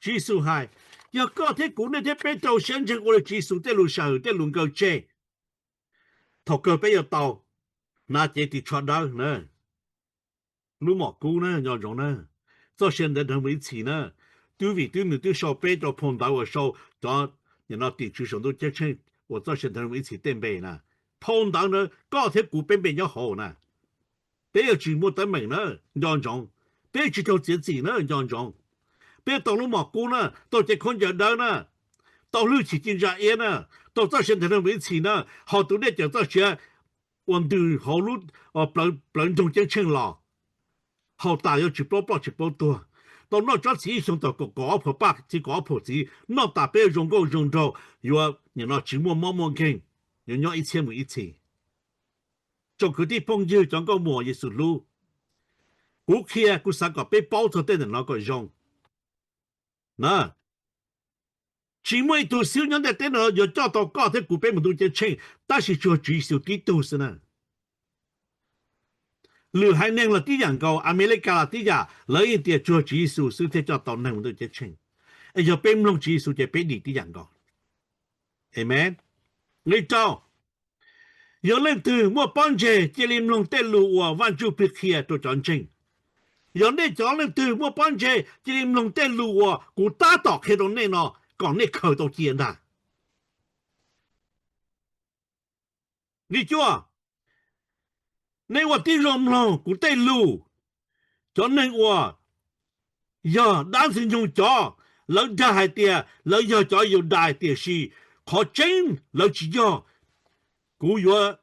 Tswv Yexus hais, yog koj thiab kuv, nej thiab peb rau siab ntseeg ua li Tswv Yexus tej lus sam hwm, tej lus nkawd tseg, thaum kawg peb yuav tau hnav cev ris tsho dawb na. Lub mom kub na, nco ntsoov na, txoj sia ntev dhawv mus ib txhis na. Twb vim twb nws twb sau peb rau phau ntawv uas sau cov tim tswv saum ntuj ceeb tsheej uas txoj sia ntev dhawv mus ib txhis tej npe na. Phau ntawv na, koj thiab kuv peb npe nyob hauv na. Peb yuav tsis muaj teeb meem na, nco ntsoov. Peb yuav tsis raug txiav txim na, nco ntsoov. Peb tau lub mom kub na, tau cev khaub ncaws dawb na, tau hwj chim ci ntsa iab na, tau txoj sia ntev dhawv mus ib txhis na, haus tus dej cawm txoj sia uas ntws hauv lub plawv nroog ceeb tsheej los, haus tas yuav tsis paub ploj tsis paub tuag, tau noj tsob txiv ib xyoo tau kaum ob phaum paj txiv, kaum ob phaum txiv, noj tas peb yuav zoo nkauj zoo nraug, yuav nim no tsis muaj mob muaj nkeeg, yuav nyob ib txhiab mus ib txhis. Tsoom kwv tij phooj ywg cov nkauj muam Yexus hlub, kuv qhia kuv xav kom peb paub txog tej ntawm no kom zoo na. Tsis muaj ib tug xib hwb nyob ntiaj teb no yuav coj tau koj thiab kuv peb mus ntuj ceeb tsheej, tab sis tsuas Tswv Yexus tib tug xwb na. Lwm haiv neeg los tib yam nkaus, Amelikas los tib yam, lawv yeej tias tsuag Tswv Yexus xwb thiaj coj tau neeg mus ntuj ceeb tsheej. Es yog peb mloog Tswv Yexus ces peb dim tib yam nkaus. Amees. Nqe rau, yog leej twg muaj pob ntseg cia li mloog tej lus uas Vaj Ntsuj Plig qhia rau cov ntseeg. Yog nej cov leej twg muaj pob ntseg cia li mloog tej lus uas kuv tab tom qhia rau nej no kom nej khaws tau cia ntag. Nqe cuaj, nej ua tib zoo mloog kuv tej lus. Cov neeg uas yog dab Ntxwg Nyoog cov, lawv dag hais tias lawv yog cov Yudais tiam sis qhov tseeb lawv tsis yog. Kuv yuav,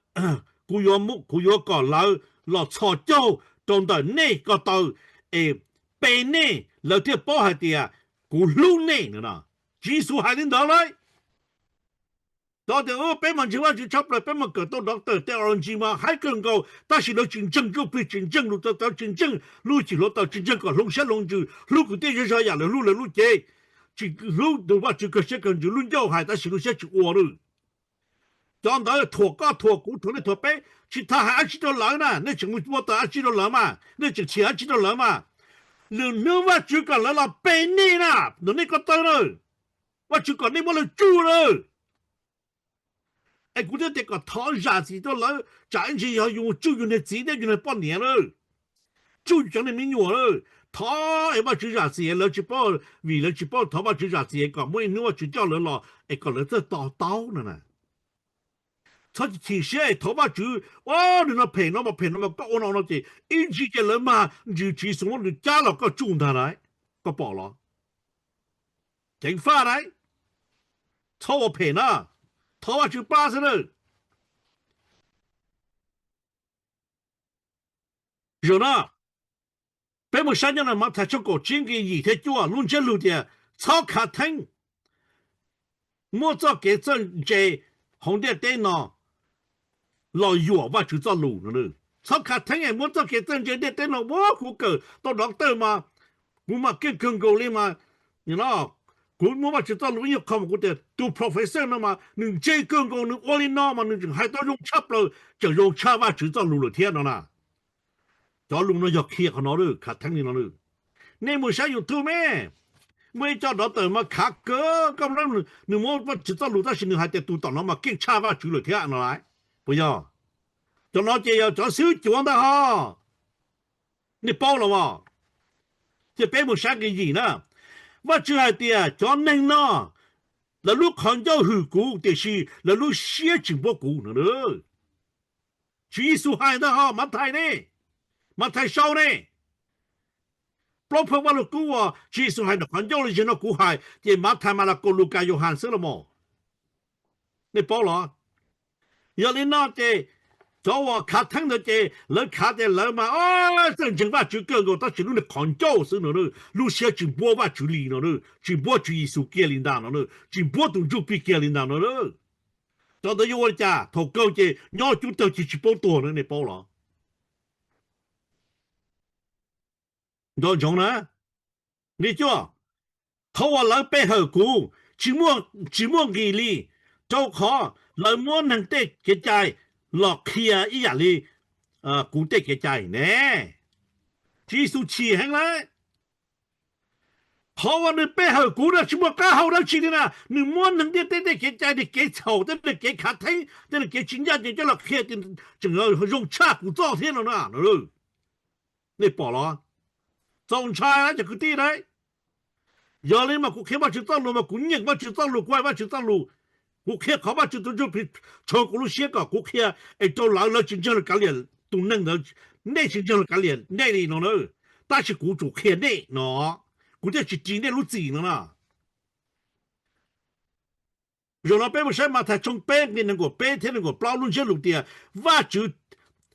kuv yuav kom lawv los txhos caug rau ntawm nej ko taw es pe nej, lawv thiaj paub hais tias kuv hlub nej no. Tswv Yexus hais li ntawd lauj. Cov tias peb mas ntseeg Vajtswv tshaj plaws, peb mas kawm tau doctor, theology mas haib kawg nkaus, tab sis lawv tsis ntseeg Ntsuj Plig, tsis ntseeg lus txawv txawv, tsis ntseeg lub hwj chim hluav taws, tsis ntseeg kom hloov siab hloov ntsws, hlub kwv tij zej zog yam lawv hlub lawv lub cev, tsis hlub tus Vajtswv kawg siab kawg ntsws, lub ncauj hais tab sis lub siab tsis ua lawm. Cov ntawd thuam koj thuam kuv thuam nej thuam peb, tsis tas hais dab tsi rau lawv na, nej tseem mus ua tawm dab tsi rau lawv mas, nej tseem chim dab tsi rau lawv mas. Lwm hnub Vajtswv kom lawv los pe nej na, ntawm nej ko taw na, Vajtswv kom nej muab lawv tsuj lawm. Es kuv thiaj tias kom thov zam txim rau lawv, tsam ib ntsis yog yus tsuj yus niag txiv thiab yus niag poj niam lawm, tsuj yus cov niag me nyuam lawm. Thov es Vajtswv zam txim, lawv tsis paub, vim lawv tsis paub thov Vajtswv zam txim kom muaj ib hnub Vajtswv coj lawv los es kom lawv txawj to taub no na. Txhob chim siab es thov Vajtswv, o, nws no phem no mas phem no mas koj ua no no ces ib ntsis ces lawv mag ntsis Tswv Yexus muab nws cab los koj tsuj ntag na, koj pom los? Ceev faj na, txhob ua phem na, thov Vajtswv pab xwb na. Zaum no peb mus saib nyob ntawm Mathais tshooj kaum tsib nqe yim thiab cuaj, lub ntsiab lus tias txhob khav theeb muab txoj kev txawj ntse hauv ntiaj teb no los yuam Vajtswv txoj lus no. Txhob khav theeb es muab txoj kev txawj ntse ntiaj teb no, ua kuv kawm tau doctor mas, kuv mas keej kawg nkaus li mas, kuv muab Vajtswv txoj lus ib nyuag qho mas kuv tias tus professor no mas nws ntse kawg nkaus, nws ua li no mas nws tseem hais tau zoo tshaj plaws, tseem zoo tshaj Vajtswv txoj lus lawm thiab no na. Cov lus no yog qhia qhov no, khav theeb li no. Nej mus saib YouTube me, muaj ib co doctor mas khav kawg, koj nws muab Vajtswv txoj lus tab sis nws hais tias tus tom no mas keej tshaj Vajtswv lawm thiab no lauj. Puas yog? Cov no ces yog cov xib hwb cuav ntag ho. Nej paub los as? Ces peb mus saib nqe yim na. Vajtswv hais tias cov neeg no, lawv lub qhov ncauj hwm kuv tiam sis lawv lub siab tsis npuab kuv no. Tswv Yexus hais ntag ho, Mathais ne, Mathais sau ne. Plaub phau Vaj Lug Kub uas Tswv Yexus hais ntawm qhov ncauj li zig no kuv hais, ces Mathais, Malakaus, Lukas, Yauhas xwb los mas. Nej paub los? Yog li no ces cov uas khav theeb ntawd ces lawv khav tias lawv mas txawj ntseeg Vajtswv kawg nkaus tab sis lub niag qhov ncauj xwb no, lub siab tsis npuab Vajtswv li no, tsis npuab Tswv Yexus kiag li ntag no, tsis npuab tus Ntsuj Plig kiag li ntag no. Cov ntawd yuav ua li cas? Thaum kawg ces nyob cub tawg ces tsis paub tuag no, nej paub los? Nco ntsoov na. Nqe cuaj, qhov uas lawv pe hawm kuv tsis muaj nqis li, rau qhov lawv muab neeg tej kev cai los qhia ib yam li kuv tej kev cai ne. Tswv Yexus chim heev lawm. Qhov uas nws pe hawm kuv no tsis muaj qab hau dab tsi li na, nws muab neeg ntiaj teb tej kev cai, tej kev txhaum, tej kev khav theeb, tej kev tsis ncaj ncees coj los qhia, tseem zoo tshaj kuv txoj thiab no na. Nej pom los? Txaus ntshai na cov kwv tij na. Yog li mas kuv qhia Vajtswv txoj lus mas kuv nyeem Vajtswv txoj lus, kuv hais Vajtswv txoj lus, kuv qhia qhov Vajtswv tus Ntsuj Plig tshoov kuv lub siab kom kuv qhia es rau lawv, lawv tsis ntseeg los kav liam, tus neeg ntawd, nej tsis ntseeg los kav liam nej li no na. Tab sis kuv tsum qhia nej no, kuv thiaj tsis ris nej lub txim no na. Zaum no peb mus saib Mathais tshooj peb nqe nees nkaum peb thiab nees nkaum plaub, lub ntsiab lus tias Vajtswv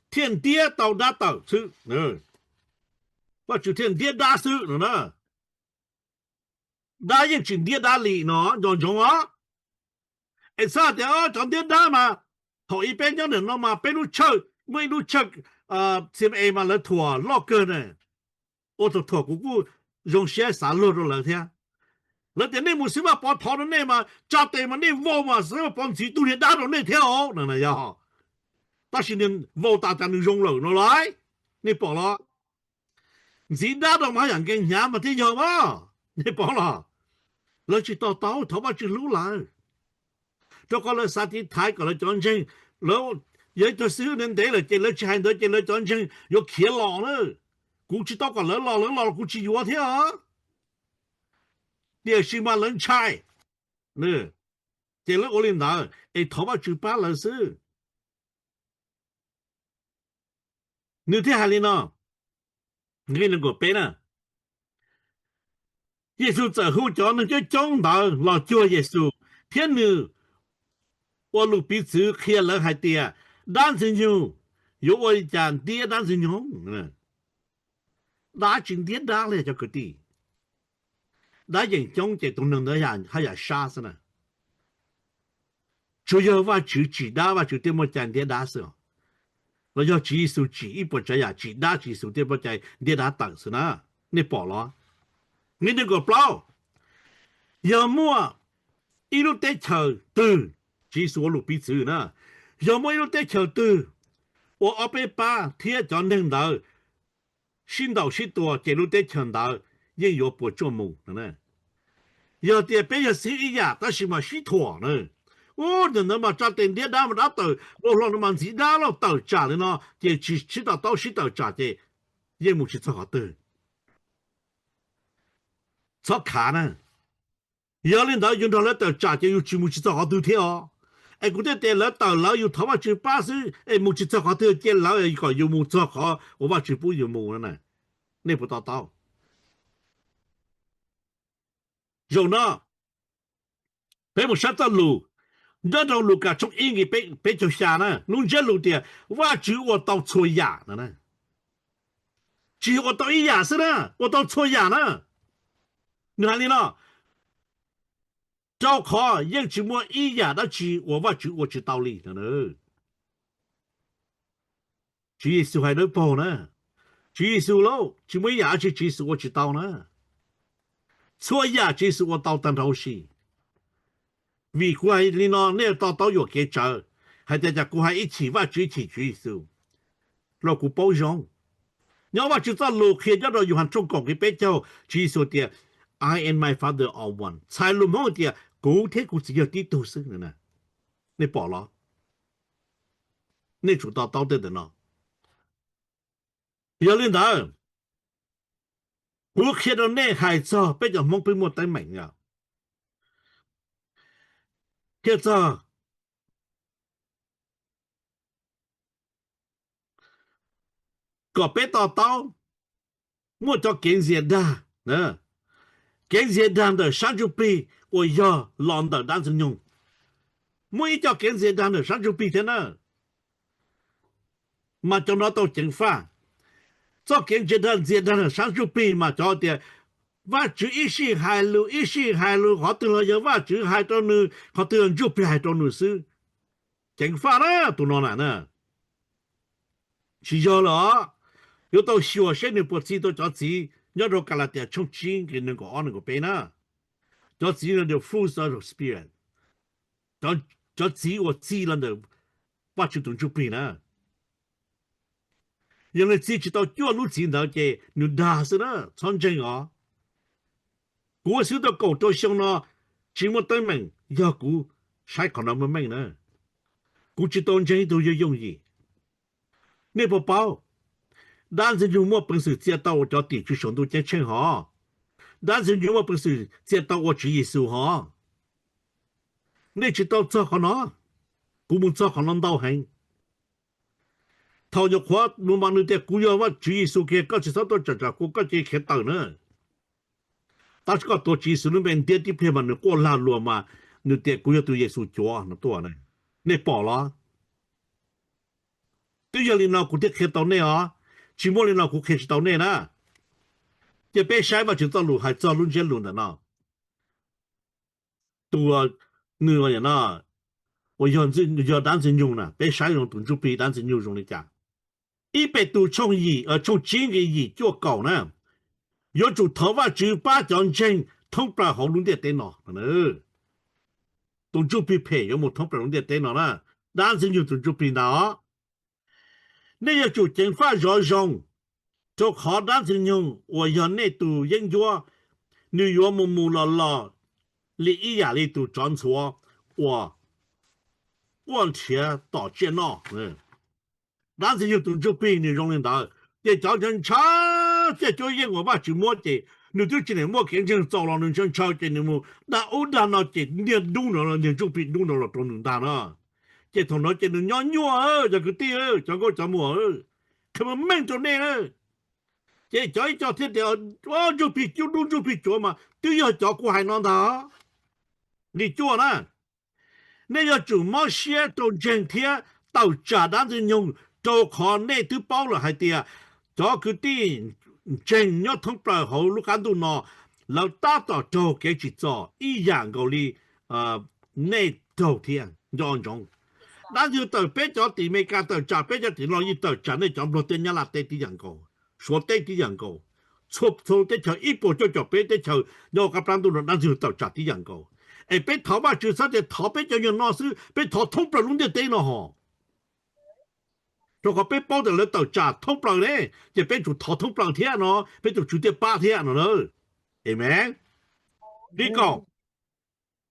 thiaj ntiab tau dab tawm xwb. Vajtswv thiaj ntiab dab xwb no na. Dab yeej tsis ntiab dab li no, nco ntsoov os. Es txhob tias cov ntiab dab mas, thaum ub peb nyob ntawm no mas peb lub church, muaj ib lub church C M A mas lawv thuam loj kawg na. Ua thaum thuam kuv kuj zoo siab xav luag rau lawv thiab. Lawv tias nej mus xib Vaj Pov thov rau nej mas tsa tes mas nej vau mas xib Vaj Pov ntxiv tus niag dab rau nej thiab os no na yog. Tab sis niag vau tas cas nws zoo lawm no lauj. Nej pom los? Ntxiv dab rau mas haj yam nkees hnyav mas thiaj yog mas. Nej pom los? Lawv tsis to taub thov Vajtswv hlub lawv, rau qhov lawv xav tiv thaiv kom lawv cov ntseeg, lawv yog ib tug xib hwb ntev ntev lawm ces lawv tsis hais ntawd ces lawv cov ntseeg yuav khiav los na. Kuv tsis tau kom lawv los, lawv los kuv tsis yuav thiab os. Tiam sis mas lawv ntshai, ces lawv ua li ntawd es thov Vajtswv pab lawv xwb. Nws thiaj hais li no, nqe nees nkaum peb na, Yexus txawm hu cov neeg coob coob ntawd los cuag Yexus, thiab nws ua lus piv txwv qhia lawv hais tias, dab ntxwg nyoog yuav ua li cas ntiab dab ntxwg nyoog? Dab tsis ntiab dab li cov kwv tij. Dab yeem coob ces tus neeg ntawd haj yam sab xwb na. Tsuas yog Vajtswv tsim dab Vajtswv thiaj muaj cai ntiab dab xwb os. Los yog Tswv Yexus tsim ib puas tsav yam tsim dab Tswv Yexus thiaj muaj cai ntiab dab tawm xwb na. Nej pom los? Nqe nees nkaum plaub, yog muaj ib lub teb chaws twg, Tswv Yexus ua lus piv txwv na, yog muaj ib lub teb chaws twg uas ob peb pab thiab cov neeg ntawd sib ntaus sib tua ces lub teb chaws ntawd yeej yuav puas tsuaj mus. Yog tias peb yog xib ib yam tab sis mas sib thuam na, ub, ntawm ntawd mas tsa tes ntiab dab mas dab tawm, ua hlo no mas ntxiv dab los tawm tsam li no ces tsis sib to taub sib tawm tsam ces yeej mus tsis txog qhov twg. Txhob khav na. Yog li ntawd yus nrog lawv tawm tsam ces yus tsis mus tsis txog qhov twg thiab os. Es kuv thiaj tias lawv tawm lawv yus thov Vajtswv pab xwb es mus tsis txog qhov twg, cia lawv kom yus mus txog qhov uas Vajtswv pub yus mus no na. Nej puas to taub? Zaum no peb mus saib txoj lus nyob rau Lukas tshooj ib nqe peb caug xya na, lub ntsiab lus tias Vajtswv ua tau txhua yam no na. Tsis yog ua tau ib yam xwb na, ua tau txhua yam na. Nws hais li no, rau qhov yeej tsis muaj ib yam dab tsi uas Vajtswv ua tsis tau li no. Tswv Yexus hais dawb paug na, Tswv Yexus lauj, tsis muaj ib yam dab tsi Tswv Yexus ua tsis tau na. Txhua yam Tswv Yexus ua tau tag nrho huv si. Vim kuv hais li no nej to taub yuam kev tsawv, hais tias cas kuv hais ib chim Vajtswv ib chim Tswv Yexus, los kuv paub zoo. Nyob Vajtswv txoj lus qhia nyob rau Yauhas tshooj kaum nqe peb caug, Tswv Yexus tias, I and my Father are one. Txhais lus Hmoob tias kuv thiab kuv txiv yog tib tug xwb. Nej pom los? Nej tsum to taub tej ntawm no. Yog li ntawd, kuv qhia rau nej hais txog peb cov Hmoob peb muaj teeb meem, qhia txog kom peb to taub, muaj cov kev ntxias dag, kev ntxias dag ntawm sab ntsuj plig uas yog los ntawm dab ntxwg nyoog. Muaj ib co kev ntxias dag ntawm sab ntsuj plig thiab na, mas cov no tau ceev faj. Txoj kev ntxias dag, ntxias dag ntawm sab ntsuj plig mas cov tias Vajtswv ib sij hais lus ib sij hais lus, qhov twg los yog Vajtswv hais rau nws, qhov twg los ntsuj plig hais rau nws xwb. Ceev faj na tus no na. Tsis yog lawm os. Yuav tau xyuas seb nws puas txi tau cov txiv nyob rau Kalatias tshooj tsib nqe nees nkaum ob nees nkaum peb na. Cov txiv no tias fruits of the Spirit, cov txiv uas txi los ntawm Vajtswv tus ntsuj plig na. Yog nws txi tsis tau cuaj lub txiv ntawd ces nws dag xwb na, txhob ntseeg os. Kuv ua xib hwb tau kaum rau xyoo no tsis muaj teeb meem, yog kuv saib qhov no muaj meej na. Kuv tsis tau ntseeg ib tug yog yooj yim. Nej puas paub, dab ntxwg nyoog muaj peev xwm txia tau ua cov tim tswv saum ntuj ceeb tsheej hos? Dab ntxwg nyoog muaj peev xwm txia tau ua Tswv Yexus hos? Nej tsis tau txog qhov no, kuv mus txog qhov no ntau heev. Thaum nyuam qhuav mus mas nws tias kuv yog Vajtswv Yexus kiag, koj tsis txhob tuaj tsam tsam kuv, koj cia li khiav tawm na. Tab sis koj tuav Tswv Yexus lub npe ntiab tib pliag mas nws quaj lag luag mas nws tias kuv yog tus Yexus cuav no tuaj na. Nej pom los? Twb yog li no kuv thiaj qhia tau nej os. Tsis muaj li no kuv qhia tsis tau nej na. Cia peb saib Vajtswv txoj lus hais txog lub ntsiab lus ntawm no. Tus, nws, uas yog dab ntxwg nyoog na, peb saib zoo tus ntsuj plig dab ntxwg nyoog zoo li cas. Ib Petus tshooj yim, tshooj tsib nqe yim cuaj kaum na, yuav tsum thov Vajtswv pab cov ntseeg thoob plaws hauv lub ntiaj teb no. Tus ntsuj plig phem yuav mus thoob plaws lub ntiaj teb no na, dab ntxwg nyoog tus ntsuj plig ntag os. Nej yuav tsum ceev faj zov zoo, Rau qhov dab Ntxwg Nyoog uas yog nej tus yeeb ncuab, nws yuav mus mus los los li ib yam li tus tsov ntxhuav uas quaj nrhiav tom tsiaj noj. Dab Ntxwg Nyoog tus ntsuj plig nws zoo li ntawd, ces cov ntshaw ntshaw tsiaj cuab yeej uas Vajtswv muab ces nws twb tsis niam muaj kev ntseeg txaus los nws ntshaw ntshaw ces nws mus dag ub dag no ces niag dub no, niag ntsuj plig dub no los rau nws ntag no. Ces thaum no ces nws nyob nyuaj, cov kwv tij, cov nkauj cov muam, qhia meej meej rau nej na. Ces cov ib co thiaj tias, ntsuj plig cuab dub ntsuj plig cuav mas twb yog cov kuv hais no ntag. Li cuaj na, nej yuav tsum mob siab rau ntseeg thiab tawm tsam dab Ntxwg Nyoog, rau qhov nej twb paub lawm hais tias cov kwv tij ntseeg nyob thoob plaws hauv lub qab ntuj no, lawv tab tom raug kev tsim txom ib yam nkaus li nej raug thiab. Nco ntsoov, dab Ntxwg Nyoog tawm peb cov tim Amelikas, tawm tsam peb cov tim no, yeej tawm tsam nej cov Nplog teb, Nyab Laj teb tib yam nkaus, Suav teb tib yam nkaus, txhua txhua teb chaws ib puas cuaj caum peb teb chaws nyob hauv qab plab ntuj no dab Ntxwg Nyoog tawm tsam tib yam nkaus. Es peb thov Vajtswv txhob tias thov peb cov nyuag no xwb, peb thov thoob plaws lub ntiaj teb no hos. Rau qhov peb paub tias lawv tawm tsam thoob plaws ne, ces peb tsum thov thoob plaws thiab no, peb tus Tswv thiaj pab thiab no na. Amees. Li kaum,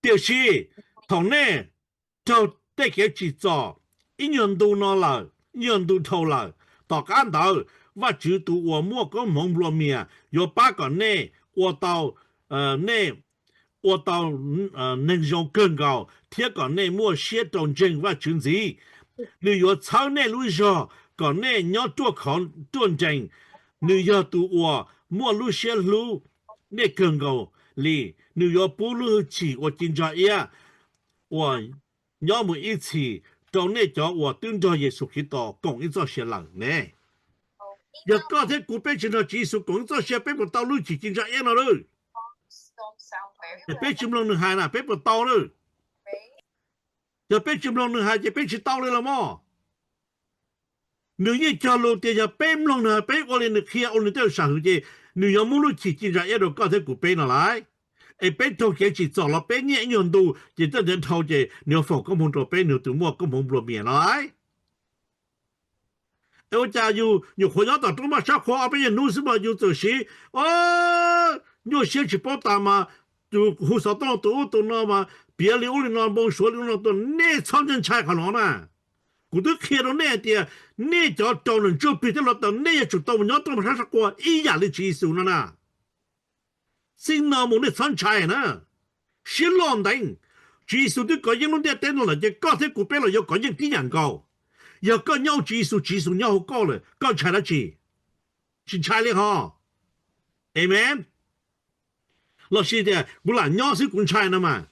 tiam sis thaum nej raug tej kev tsim txom ib nyuag ntu no lawm, ib nyuag ntu dhau lawm, tom qab ntawd Vajtswv tus uas muaj koob hmoov nplua mias yuav pab kom nej ua tau, nej ua tau neeg zoo kawg nkaus thiab kom nej muaj siab rau ntseeg Vajtswv ntxiv. Nws yuav txhawb nej lub zog kom nej nyob ruaj khov ruaj nrees. Nws yog tus uas muaj lub siab hlub nej kawg nkaus li. Nws yuav pub lub hwj chim uas ci ntsa iab uas nyob mus ib txhis rau nej cov uas twb nrog Yexus Khetos koom ib txoj sia lawm ne. Yog koj thiab kuv peb tsis nrog Tswv Yexus koom ib txoj sia, peb puas tau lub hwj chim ci ntsa iab no lawm? Peb tsis mloog nws hais na, peb puas tau lawm? Yog peb tsis mloog nws hais ces peb tsis tau li los mas. Nws yeej cog lus tias yog peb mloog nws hais, peb ua li nws qhia, ua li nws tej lus sam hwm ces nws yuav muab lub hwj chim ci ntsa iab rau koj thiab kuv peb no lauj. Es peb raug kev tsim txom los peb nyiaj ib nyuag ntu ces tej ntawd dhau ces nws yuav foom koob hmoov rau peb, nws tus muaj koob hmoov nplua mias no lauj. Es ua cas yus nyuam qhuav nyob tom roob maj sab qhua ob peb nyuag hnub xwb mas yus txawm siv nyuaj siab tsis paub tas mas, tus hu xov tooj tus ub tus no mas piav li ub li no, npau suav li ub no tuaj, nej txhob ntshai ntshai qhov no na. Kuv twb qhia rau nej hais tias nej cov raug ntsuj plig thiab hluav taws nej yuav tsum tau mus nyob roob maj sab qhua ib yam li Tswv Yexus no na. Txij no mus nej txhob ntshai na. Siab loj ntev, Tswv Yexus twb kov yeej lub ntiaj teb no lawm ces koj thiab kuv peb los yuav kov yeej tib yam nkaus. Yog koj nyob hauv Tswv Yexus, Tswv Yexus nyob hauv koj lawm, koj ntshai dab tsi? Tsis ntshai li ho. Amees. Los sis tias kuv lam nyob xwb kuv ntshai no mas.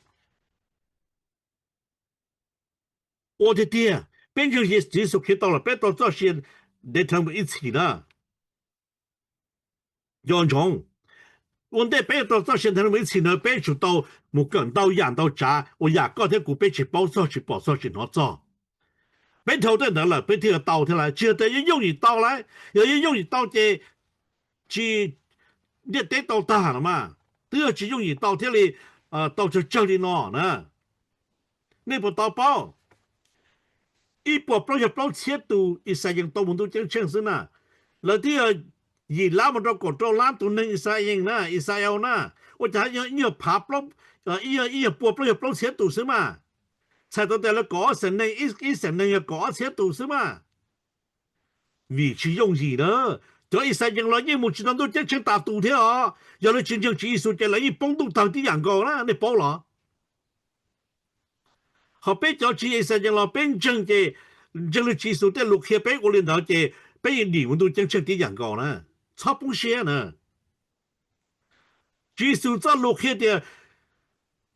Ua tiag tiag, peb ntseeg Tswv Yexus Khetos los peb tau txoj sia ntev dhawv mus ib txhis na. Nco ntsoov, ua ntej peb yuav tau txoj sia ntev dhawv mus ib txhis ntawd peb tsum tau mus kawm ntau yam ntau tsav uas yam koj thiab kuv peb tsis paub txog, tsis pom txog, tsis hnov txog. Peb dhau tej ntawd lawm peb thiaj yuav tau thiab lauj. Tsis yog tias yuav yooj yim tau lauj. Yog yuav yooj yim tau ces tsis, ntiaj teb tau tag no mas. Twb yog tsis yooj yim tau thiaj li tau tsawg tsawg li no na. Nej puas tau paub? Ib puas plaub caug plaub txhiab tus Yixalayees tau mus ntuj ceeb tsheej xwb na. Lawv twb yog yim lab mus rau kaum rau lab tus neeg Yixalayees na, Yixayees na. Ua cas ib nyuag phav, ib nyuag pua plaub caug plaub txhiab tus xwb mas. Txhais tau tias lawv kaum ob xeem neeg, ib xeem neeg yog kaum ob txhiab tus xwb mas. Vim tsis yooj yim na. Cov Yixalayees los yeej mus tsis tau ntuj ceeb tsheej tas tus thiab os. Yog lawv tsis ntseeg Tswv Yexus ces lawv yeej poob ntuj tawg tib yam nkaus na, nej paub los? Ho peb cov tsis Yixalayees los peb ntseeg ces ntseeg li Tswv Yexus tej lus qhia peb ua li ntawd ces peb yeej dim mus ntuj ceeb tsheej tib yam nkaus na. Txhob poob siab na. Tswv Yexus txoj lus qhia tias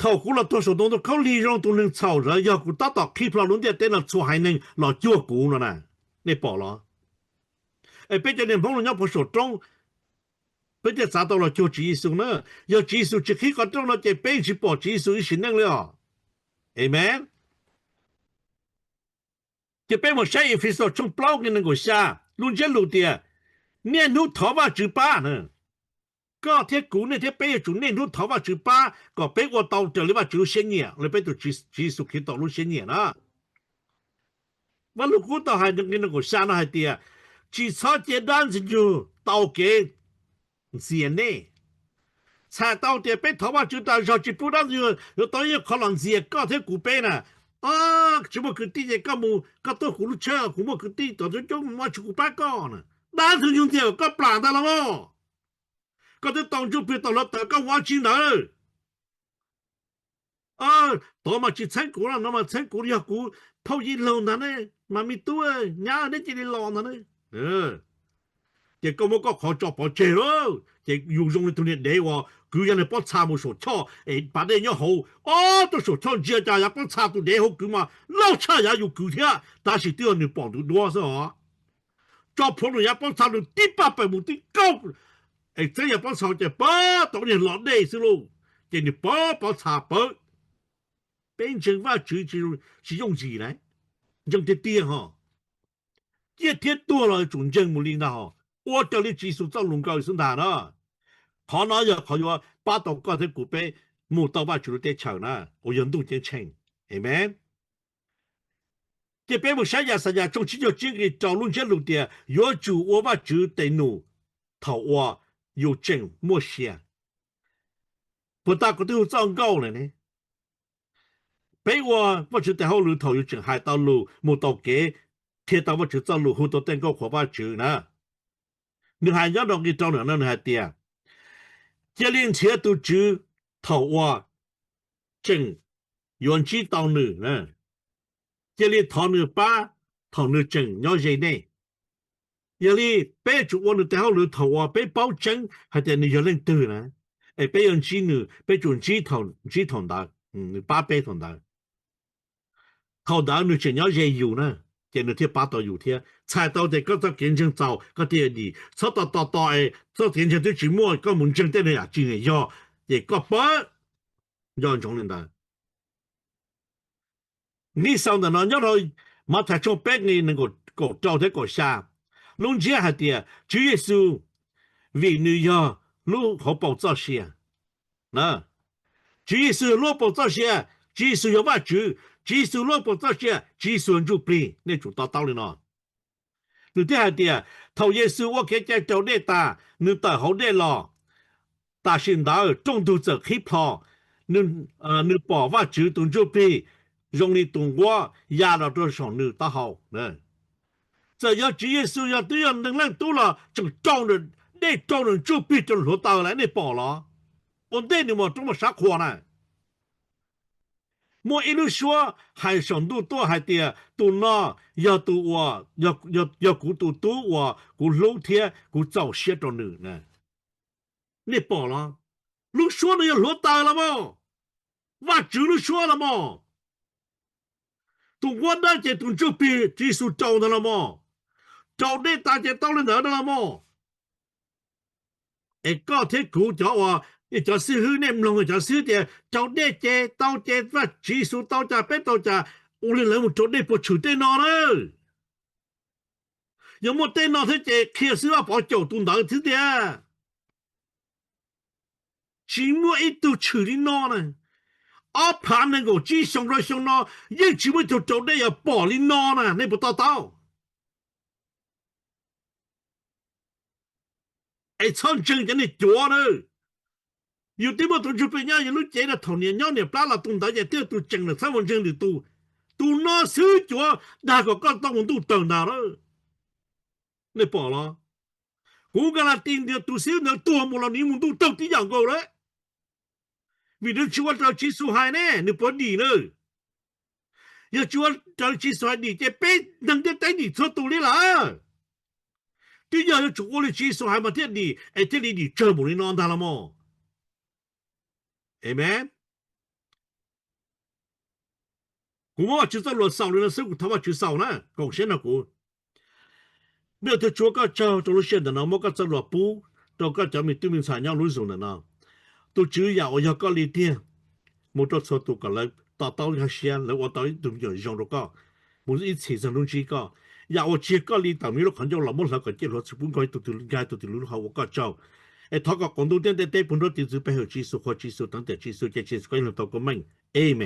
thaum kuv los tuag saum ntoo khaub lig zoo tus neeg txhaum ntawd yog kuv tab tom qhib plho lub ntiaj teb no txhua haiv neeg los cuag kuv no na. Nej pom los? Es peb cov niag Hmoob los nyob puag saum roob, peb thiaj txav tau los cuag Tswv Yexus na. Yog Tswv Yexus tsis qhib qhov rooj no ces peb tsis pom Tswv Yexus ib sim neej li os. Amees. Ces peb mus saib Efexus tshooj plaub nqe nees nkaum xya, lub ntsiab lus tias niaj hnub thov Vajtswv pab na. Koj thiab kuv, nej thiab peb yuav tsum niaj hnub thov Vajtswv pab kom peb ua tau raws li Vajtswv lub siab nyiam, li peb tus Tswv Yexus Khetos lub siab nyiam na. Vaj Lug Kub tau hais nqe nees nkaum xya no hais tias, tsis txhob cia dab Ntxwg Nyoog tau kev ntxias nej. Txhais tau tias peb thov Vajtswv tas zog tsis pub dab ntxwg yuav tau ib qho los ntxias koj thiab kuv peb na. Tsis muaj kwv tij ces koj mus koj tuaj kuv lub tsheb, kuv muaj kwv tij tom coob coob mus ua tsis kuv pab koj na. Dab ntxwg nyoog ntxias koj plam ntag los mas. Koj twb tau ntsuj plig tau hluav taws koj ua tsi ntawd? Tod mas tsis txheeb kuv no mas txheeb kuv yog kuv phauj yij laug ntag ne, mas me tub nyab neb cia li los ntag ne. Ces koj muab koj qhov tso pov tseg lawm ces yus zoo li tus niag dev uas kwv yav niag pob txha mus saum choj es pas dej nyob hauv, ob tug saum choj ntsia cas yav pob txha tus dev hauv kwv mas loj tshaj yav yus kwv thiab tab sis twb yog nws pom nws duab xwb os. Tso plhuav nws yav pob txha nws tib paj pawg mus tib kaug es txeeb yav pob txha ces pab tau niag los dej xwb lauj. Ces nws pab pob txha pawg. Peb ntseeg Vajtswv tsis yooj yim na, ntseeg tiag tiag ho. Ciaj thiab tuag los yuav tsum ntseeg mus li ntag ho. Ua raws li Tswv Yexus txoj lus nkaus xwb ntag na. Qhov no yog qhov yuav pab tau koj thiab kuv peb mus tau Vajtswv lub teb chaws na, uas yog ntuj ceeb tsheej. Amees. Ces peb mus saib Yaxayas tshooj tsib caug tsib nqe rau lub ntsiab lus tias yuav tsum ua Vajtswv tes num thaum uas yus tseem muaj sia. Puas tas kuv twb hu txoj nkauj lawm ne? Peb ua Vajtswv tes hauj lwm thaum yus tseem hais tau lus, mus tau kev, qhia tau Vajtswv txoj lus, hu tau tej nkauj qhuas Vajtswv na. Nws hais nyob rau nqe rau no nws hais tias, cia li nrhiav tus Tswv thaum uas tseem yuav ntsib tau nws, cia li thov nws pab thaum nws tseem nyob ze nej. Yog li peb yuav tsum ua nws tes hauj lwm thaum uas peb paub tseeb hais tias nws yog leej twg na, es peb yuav ntsib nws peb tsum ntsib thaum ntawd, nws pab peb thaum ntawd. Thaum ntawd nws tseem nyob ze yus na, ces nws thiaj pab tau yus thiab. Txhais tau tias koj txoj kev ntseeg txaus koj thiaj dim, txhob tos tos tos es txoj kev ntseeg twb tsis muaj koj mus ntseeg tej niag yam tsis yog, ces koj pab nco ntsoov li ntawd. Nqi xaus ntawm no nyob rau Mathais tshooj peb nqe nees nkaum rau thiab kaum xya, lub ntsiab hais tias Tswv Yexus vim nws yog lub hauv paus txoj sia. Tswv Yexus yog lub hauv paus txoj sia, Tswv Yexus yog Vajtswv, Tswv Yexus lub hauv paus txoj sia, Tswv Yexus yog ntsuj plig, nej tsum to taub li no. Nws thiaj hais tias thaum Yexus ua kev cai raus dej tas, nws tawm hauv dej los, tam sim ntawd rooj ntug txawm qhib plho, nws pom Vajtswv tus ntsuj plig zoo li tus nquab ya los rau saum nws taub hau. Txawm yog Tswv Yexus yog twb yog neeg leej tub los tseem rau, dej rau nws ntsuj plig rau hluav taws lawm, nej pom los? Ua ntej nws mus roob Paj Sab Qhuas na, muaj ib lub suab hais saum ntuj tuaj hais tias tus no yog tus uas, yog kuv tus tub uas kuv hlub thiab kuv txaus siab rau nws. Nej pom los? Lub suab no yog hluav taws los mas, Vajtswv lub suab los mas. Tus nquab dawb ces tus ntsuj plig Tswv Yexus rau ntag los mas. Raus dej tas ces tau li ntawd no los mas. Es koj thiab kuv cov uas, cov xib hwb nej mloog cov xib hwb tias raus dej ces tau ces Vajtswv Yexus tau cas peb tau cas, ua li lawv mus raus dej puas tshwm tej no na? Yog muaj tej no thiab ces qhia xib hwb Vaj Pov caum tus ntawd xwb tiag. Tsis muaj ib tug tshwm li no na. Ob phav nees nkaum tsib xyoo rau xyoo no yeej tsis muaj ib tug raus dej yuav pom li no na, nej puas to taub? Es txhob ntseeg cov niag cuav na. Yus twb muaj tus ntsuj plig nyob yus lub cev no, thaum niam nyob niam plab los tus ntawd ces twb yog tus tseem lawm, txhob mus ntseeg lwm tus. Tus no xwb cuav dag kom koj tau mus ntuj tawg ntag lawm. Nej pom los? Kuv nkag las tis ntias tus xib hwb ntawd tuag mus los nws mus ntuj tawg tib yam nkaus lawm. Vim nws tsis ua raws Tswv Yexus hais ne, nws puas dim na? Yog tsis ua raws Tswv Yexus hais dim ces peb neeg ntiaj teb dim txhua tus li lawm. Twb yog yuav tsum ua li Tswv Yexus hais mas thiaj dim, es thiaj li dim tsawg npaum li no ntag los mas. Amees. Kuv muab Vajtswv txoj lus xaus li no xwb, kuv thov Vajtswv xaus na, koom siab nrog kuv. Ntuj Tswv, ua koj tsaug rau lub sij hawm ntawm no muab koj txoj lus pub rau koj cov me tub me ntxhais nyob lub zos ntawm no. Tus Tswv, yam uas yog koj li tiag, mus rau txhua tus kom lawv to taub nkag siab, lawv ua tau ib tug me nyuam zoo rau koj, mus ib txhis txog hnub ntsib koj. Yam uas tsis yog koj li tawm me lub qhov ncauj los muab hlawv kom ciaj hluav txwv pub nkag ib tug twg nkag ib tug twg lub hauv ua koj tsaug. Es thov kom qaum ntuj ntiaj teb pub nruab tiv txwv pe hawm Tswv Yexus, qhuas Tswv Yexus, teev tiam Tswv Yexus, cia Tswv Yexus koj ib leeg tau koob meej. Amees.